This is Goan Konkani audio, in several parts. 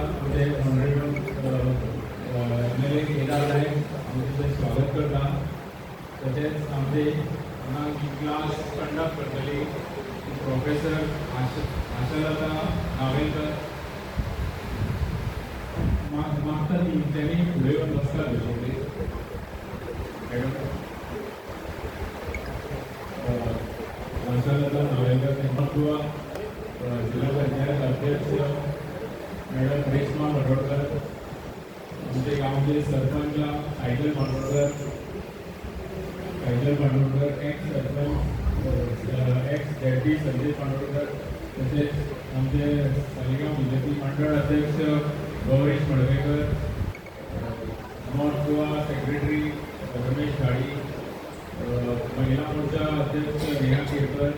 आमचे ऑनरेबल एमएलए केदार नायक, आमी तुमचें स्वागत करता. तशेंच आमचे हांगा ही क्लास कंडक्ट करतली प्रोफेसर आशालता नावेलकर. मागता ती तेणी फुडें येवन बसता घेवचे प्लीज मॅडम. आशालता नावेलकर, गोवा जिल्हा पंचायत अध्यक्ष मॅडम रेश्मा बांदोडकर, आमचे गांवचे sarpanch cycle Bandodkar, cycle Bandodkar, x sarpanch, x ZP Sanjay Bandodkar, तसेच आमचे सालिगांव बीजेपी मंडळ अध्यक्ष गौरेश मडवेकर, नॉर्थ गोवा सेक्रेटरी रमेश घाडी, महिला मोर्चा अध्यक्ष नेहा केरकर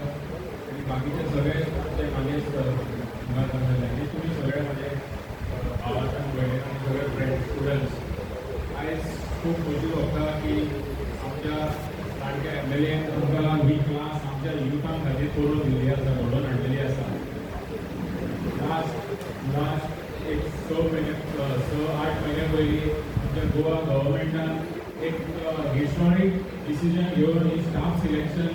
आणि बाकीचे सगळे आमचे मानेस्त हांगा जमलेले आनी तुमी सगळे म्हजे भावाच्या भयणी आनी सगळे फ्रेंड्स, स्टुडंट्स, आयज खूब खोशी भोगता की आमच्या लाडक्या एमएलएन आमकां ही क्लास आमच्या युथां खातीर करून दिल्ली आसा, घडोवन हाडलेली आसा. लास्ट लास्ट एक 6 म्हयने, 6-8 म्हयन्या पयलीं आमच्या गोवा गव्हर्मेंटान एक हिस्टॉरीक डिसिजन घेवन ही स्टाफ सिलेक्शन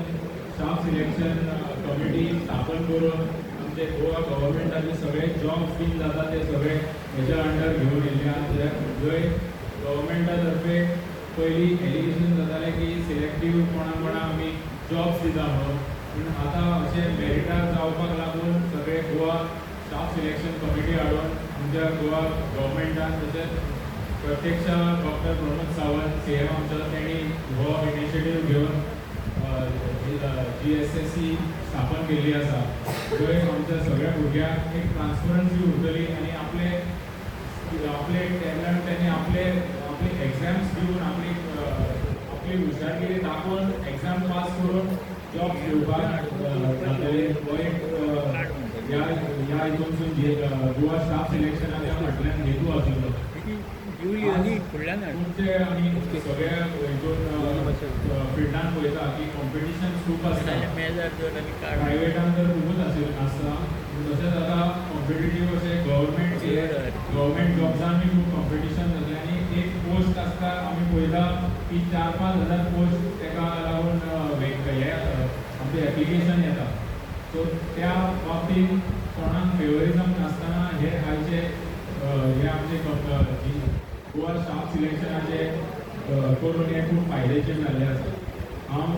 कमिटी स्थापन करून आमचे गोवा गव्हर्मेंटाचे सगळे जॉब्स बीन जाता ते सगळे हेच्या अंडर घेवन येयल्ले आहा. जंय गव्हर्मेंटा तर्फे पयलीं एलिगेशन जातालें की सिलेक्टीव कोणा कोणा आमी जॉब्स दिता म्हणून, पूण आतां अशें मेरिटार जावपाक लागून सगळे गोवा स्टाफ सिलेक्शन कमिटी हाडून आमच्या गोवा गव्हर्मेंटान, तशेंच प्रत्यक्ष डॉक्टर प्रमोद सावंत सीएम आमचो, तेणी हो इनिशिएटीव घेवन जीएसएससी स्थापन केल्ली आसा, जंय आमच्या सगळ्या भुरग्यांक एक ट्रान्सपरन्सी उरतली आनी आपले आपले टॅलंट त्यांनी आपले आपली एक्झाम्स दिवन, आपली आपली हुशारगिरी दाखोवन एक्झाम पास करून जॉब घेवपाक जातले. हो एक ह्या ह्या हितूनसून गोवा स्टाफ सिलेक्शनाच्या फाटल्यान हेतू आशिल्लो. तुमचे आमी सगळ्या हितून फिल्डान पळयता की कॉम्पिटिशन खूब आसता. प्रायवेटान तर खुबूच आसता. तशेंच आतां कॉम्पिटेटीव अशें गव्हर्मेंट जॉब्सांनी खूब कॉम्पिटिशन जालें आनी एक पोस्ट आसता, आमी पळयता की 4-5 हजार पोस्ट तेका लागून हे आमचें एप्लिकेशन येता. सो त्या बाबतींत कोणाक फेवरिजम नासतना हे आयचे हे आमचे गोवा स्टाफ सिलेक्शनाचे करून हे खूब फायद्याचें जाल्लें आसा. हांव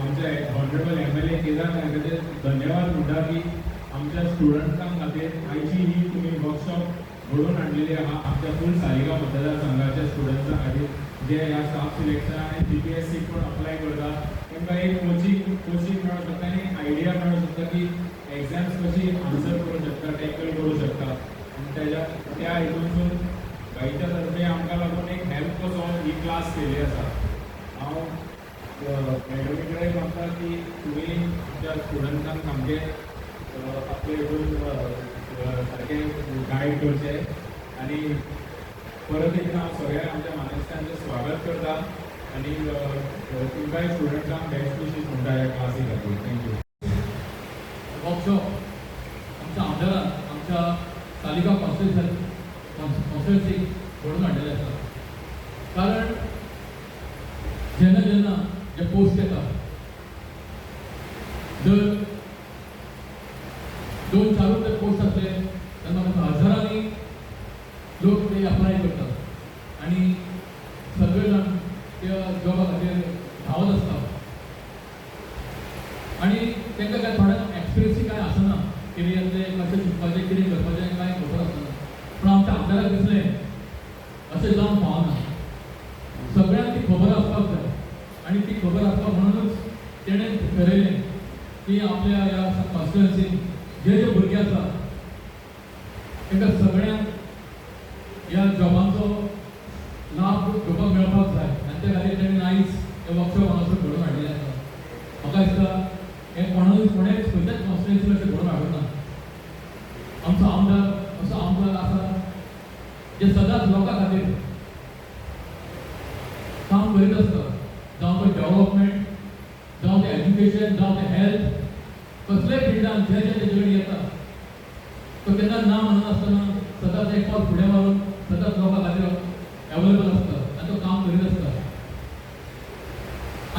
आमचे ऑनरेबल एमएलए केदार नायकाचे धन्यवाद म्हणटा की आमच्या स्टुडंट्सां खातीर आयची ही तुमी वर्कशॉप घडोवन हाडलेली आहा. आमच्या फूल सालिगांव मतदारसंघाच्या स्टुडंट्सां खातीर जे ह्या स्टाफ सिलेक्शन आनी जीपीएससी पण अप्लाय करता, तांकां एक कोचिंग मेळूंक शकता आनी आयडिया मेळूंक शकता की एग्जाम्स कशी आन्सर करूं शकता, टॅकल करूं शकता. आनी तेज्या त्या हितूनसून भाईच्या तर्फे आमकां लागून एक हेल्प कसो ही क्लास केल्ली आसा. हांव मॅडमी कडेन मागता की तुमी आमच्या स्टुडंट्सांक सामकें आपले हितून सारकें गायड करचें आनी परत एकदां हांव सगळ्या आमच्या मानेस्तांचें स्वागत करता आनी तुमकांय स्टुडंट्सांक बेस्ट विशीस म्हणटा ह्या क्लासी खातीर. Thank you. Workshop आमच्या आमदारान आमच्या सालिगांव कॉन्स्टिट्युन्सीक घडोवन हाडलेलें आसा, कारण जेन्ना जेन्ना जे पोस्ट येता, जर दोन चारूच ते पोस्ट आसले तेन्ना म्हाका हजारांनी लोक ते अप्लाय करतात आनी सगळे जाण त्या जॉबा खातीर धांवत आसता आनी तांकां काय थोड्यांक एक्सपिरियन्सी कांय आसना, कितें येतलें, कशें शिकपाचें, कितें करपाचें कांय खबर आसना. पूण आमच्या आमदाराक दिसलें अशें जावंक फावना, सगळ्यांक ती खबर आसपाक जाय आनी ती खबर आसपाक म्हणूनच तेणें ठरयलें की आपल्या ह्या कॉन्स्टिट्युन्सीन जे जे भुरगे आसा तांकां सगळ्यांक ह्या जॉबांचो लाभ घेवपाक मेळपाक जाय आनी त्या खातीर तेणें आयज हे वर्कशॉप हांगासर घडोवन हाडलेलें आसा. म्हाका दिसता हें कोणूय कोणेच खंयच्याच कॉन्स्टिट्युन्सीन अशें घडोवन हाडूंक ना. आमचो आमदार असो आमदार आसा जे सदांच लोकां खातीर काम करीत आसता, जावं तो डेव्हलपमेंट, जावं तें एज्युकेशन, जावं तें हेल्थ, कसलेय फिल्डान जे जे तेजे कडेन येता. तो केन्ना ना म्हणनासतना सदांच एक पावल फुडें मारून सदांच लोकां खातीर अवेलेबल आसता आनी तो काम करीत आसता.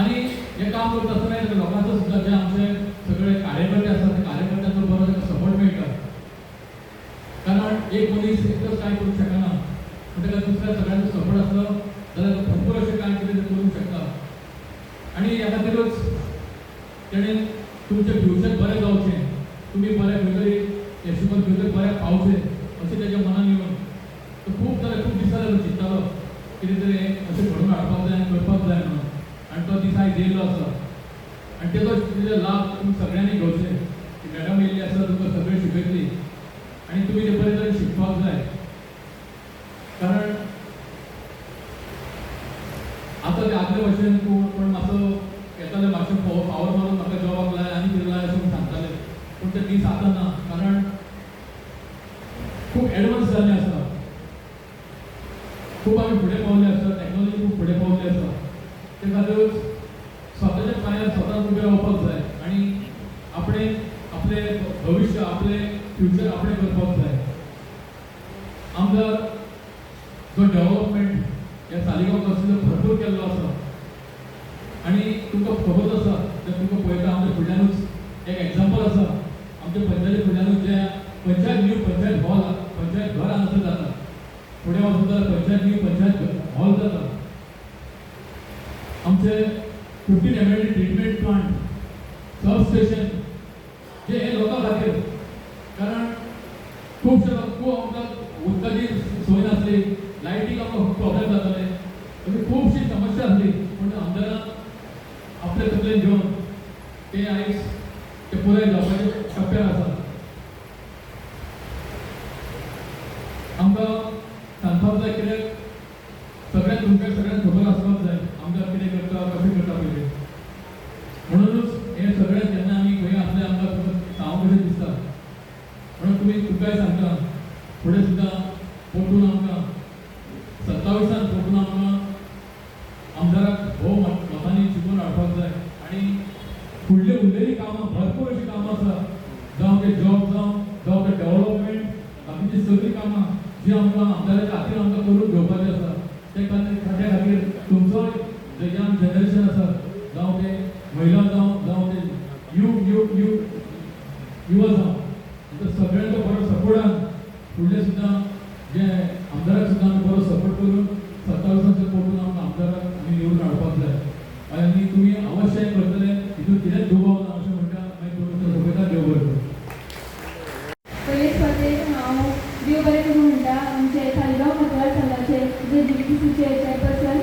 आनी हें काम करता आसतना लोकांचो सुद्दां जे आमचे सगळे कार्यकर्ते आसात त्या कार्यकर्त्यांचो बरो ताका सपोर्ट मेळटा. कारण एक मनीस एकटोच कांय करूंक शकना, पूण ताका दुसऱ्या सगळ्यांचो सपोर्ट आसलो जाल्यार तो भरपूर अशें कांय कितें तें करूंक शकता. आनी ह्या खातीरूच तेणें तुमचें फ्युचर बरें जावचें, तुमी बरें खंय तरी यशोमत खंय तरी बऱ्याक पावचें अशें तेज्या मनान येवन तो खूब जाल्यार खूब दीस जाले तो चिंत्तालो कितें तरी अशें घडोवन हाडपाक जाय आनी करपाक जाय म्हणून. आनी तो दीस आयज येयल्लो आसा आनी तेजो तेजो लाभ तुमी सगळ्यांनी घेवचे. ती मॅडम येयल्ली आसा तुमकां सगळें शिकयतली आनी तुमी ते बरे तरेन शिकपाक जाय. कारण आतां ते आदले भशेन कोण मातसो येताले मातशें पावर मारून म्हाका जॉबाक लाय आनी कितें लाय अशें सांगताले, पूण ते दीस आतां ना. कारण खूब एडवान्स जाल्ले आसा, खूब आमी फुडें पावले आसा, टॅक्नोलॉजी खूब फुडें पावल्ली आसा. ते खातीरूच स्वताच्या पांयार स्वताच उबें रावपाक जाय आनी आपणें आपलें भविश्य आपलें फ्युचर आपणें करपाक जाय. आमदार जो डेव्हलपमेंट ह्या सालिगांव कॉन्स्टिट्युएन्सीन भरपूर केल्लो आसा आनी तुमकां खबर आसा, जर तुमकां पळयता आमच्या फुडल्यानूच एक एग्जाम्पल आसा. आमच्या पंचायती फुडल्यानूच जे पंचायत न्यू पंचायत हॉल पंचायत घर हांगासर जाता, फुडें वचून जाल्यार पंचायत न्यू पंचायत हॉल जाता. आमचे 15 MLD treatment plant sub station जे हे लोकां खातीर, कारण खुबशे लोक खूब आमकां उदकाची सोय नासली, लायटीक आमकां खूब प्रॉब्लेम जाताले, अशी खुबशी समस्या आसली. पूण आमदारान आपले तकलेन घेवन ते आयज ते पुराय जावपाचे टप्प्यार आसा. आमकां सांगपाक जाय कित्याक सगळ्यांक तुमकां सगळ्यांक खबर आसपाक जाय आमदार कितें करता कशें करता पळय. म्हणूनच हें सगळें जेन्ना आमी खंय आसले आमकां सांगूं कशें दिसता. म्हणून तुमी तुमकांय सांगता फुडें सुद्दां परतून आमकां 27 परतून आमकां आमदाराक भोव मतांनी जिखून हाडपाक जाय. आनी फुडली उरलेली कामां भरपूर अशीं कामां आसा, जावं ते जॉब जावं ते डेव्हलपमेंट, बाकीची सगळीं कामां जी आमकां आमदाराच्या हातीन आमकां करून घेवपाचें आसा. ते त्या खातीर तुमचो जे यंग जनरेशन आसा, जावं ते महिला जावं ते युवा जावं, तांचो सगळ्यांचो बरो सपोर्टान फुडले सुद्दां जे आमदाराक सुद्दां आमी बरो सपोर्ट करून 27 परतून आमकां आमदाराक आमी निवडून हाडपाक जाय. आनी तुमी अवश्य करतले हितून कितेंच दुबाव ना अशें म्हणटा. मागीर दोन सोंपयता. देव बरें करूं. पयले सुवातेर हांव देव बरें करूं म्हणटा आमचे सालिगांव मतदारसंघाचे जे जीव्हीपीसीचे चेअरपर्सन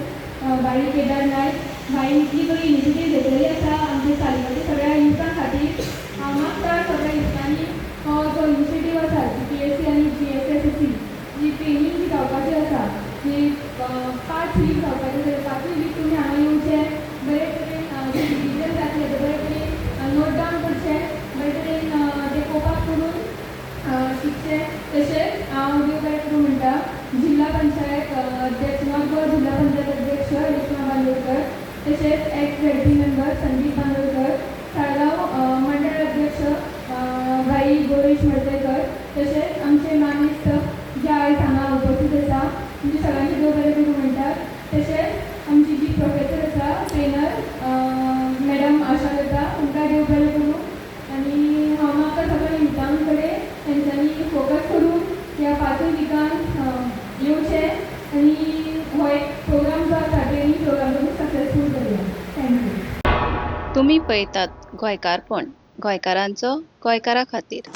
भाई केदार नायक भाई इतली बरी इनिशिएटीव घेतलेली आसा आमच्या सालिगांवच्या सगळ्या युथां खातीर. हांव मागता सगळ्या युथांनी हो जो इनिशिएटीव आसा जीपीएससी आनी जीएसएसएससी जी ट्रेनींग जी जावपाची आसा जी 5 वीक जावपाची आसा, 5 वीक तुमी हांगा येवचे, बरे तरेन जे रिविजन जातलें ते बरे तरेन नोट डावन करचें, बरे तरेन ते कोपाक करून शिकचें. तशेंच हांव देव बरें करूं म्हणटा जिल्हा पंचायत अध्यक्ष नॉर्थ गोवा जिल्हा पंचायत अध्यक्ष रेश्मा बांदोडकर, तशेंच ex ZP member Sandeep Bandodkar, Saligao मंडळ अध्यक्ष भाई गोरेश मडकयकर, तशेंच आमचे मानेस्त जे आयज हांगा उपस्थित आसा तुमचे सगळ्यांचे देव बरें करूं म्हणटात. तशेंच आमची जी प्रोफेसर आसा ट्रेनर मॅडम आशालता तांकां देव बरें करूं. आनी हांव मागता सगळ्या युथां कडेन तेंच्यांनी फोकस करून ह्या 5 विकान येवचें आनी हो एक प्रोग्राम जो आसा ट्रेनींग प्रोग्राम तो सक्सेसफूल करुया. Thank you. तुमी पळयतात गोंयकारपण, गोंयकारांचो गोंयकारा खातीर.